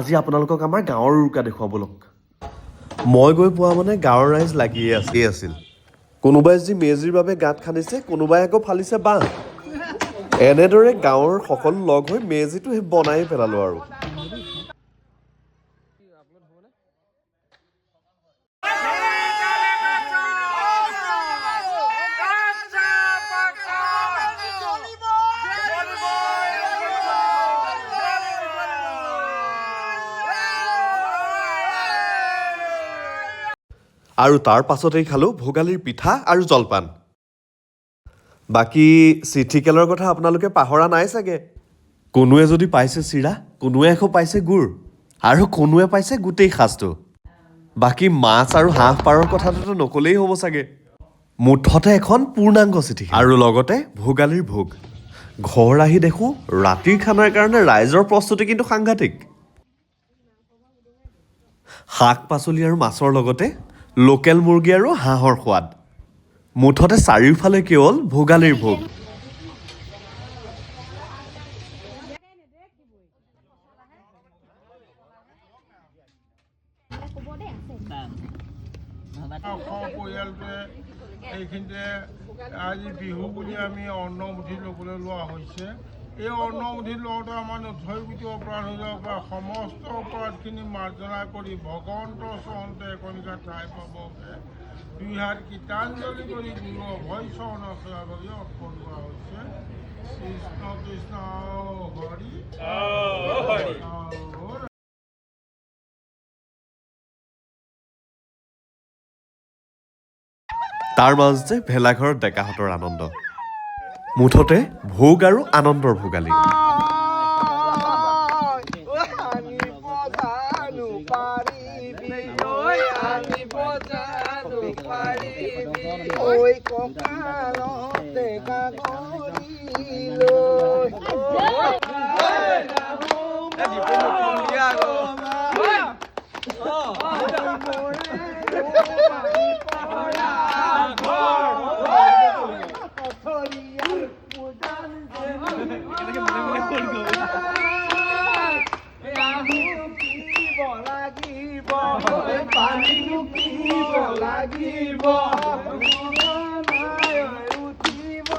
আজি আপোনালোকক আমাৰ গাঁৱৰ উৰুকা দেখুৱাব। মই গৈ পোৱা মানে গাঁৱৰ ৰাইজ লাগিয়ে আছিল। কোনোবাই যি মেজিৰ বাবে গাঁত খান্দিছে, কোনোবাই আকৌ ফালিছে বাঁহ। এনেদৰে গাঁৱৰ সকলো লগ হৈ মেজিটো বনাই পেলালো। আৰু আৰু তাৰ পাছতেই খালোঁ ভোগালীৰ পিঠা আৰু জলপান। বাকী চিঠি খেলৰ কথা আপোনালোকে পাহৰা নাই চাগে। কোনোৱে যদি পাইছে চিৰা, কোনোৱে আকৌ পাইছে গুৰ আৰু কোনোৱে পাইছে গোটেই সাজটো। বাকী মাছ আৰু হাঁহ পাৰৰ কথাটোতো নক'লেই হ'ব চাগে। মুঠতে এখন পূৰ্ণাংগ চিঠি আৰু লগতে ভোগালীৰ ভোগ। ঘৰ আহি দেখোঁ ৰাতিৰ খানাৰ কাৰণে ৰাইজৰ প্ৰস্তুতি কিন্তু সাংঘাতিক। শাক পাচলি আৰু মাছৰ লগতে লোকেল মুৰ্গী আৰু হাঁহৰ সোৱাদ। মুঠতে চাৰিওফালে কেৱল ভোগালীৰ ভোগ। পৰিয়ালটোৱে এইখিনিতে আজি বিহু বুলি আমি অন্নমুঠি ল'বলৈ লোৱা হৈছে। এই অন্নমুঠি লওঁতে আমাৰ নথৈ গুটি অপৰাধ হৈ যাব পাৰে। সমস্ত অপৰাধখিনি মাৰ্জনা কৰি ভগৱন্ত চৰণতে একনিকা ঠাই পাবকে দুই হাত কৃতাঞ্জলি কৰি গুৰু অভয় চৰণ সেৱা কৰি অৰ্পণ কৰা হৈছে। কৃষ্ণ কৃষ্ণ হৰি হৰি। তাৰ মাজতে ভেলাঘৰত ডেকাহঁতৰ আনন্দ। মুঠতে ভোগ আৰু আনন্দৰ ভোগালী। আনিব জানো পাৰিবি ঐ, আনিব জানো পাৰিবি ঐ, কঁকালতে গাগৰি লৈ। লাগিব পানী ৰুকিব লাগিব, উঠিব।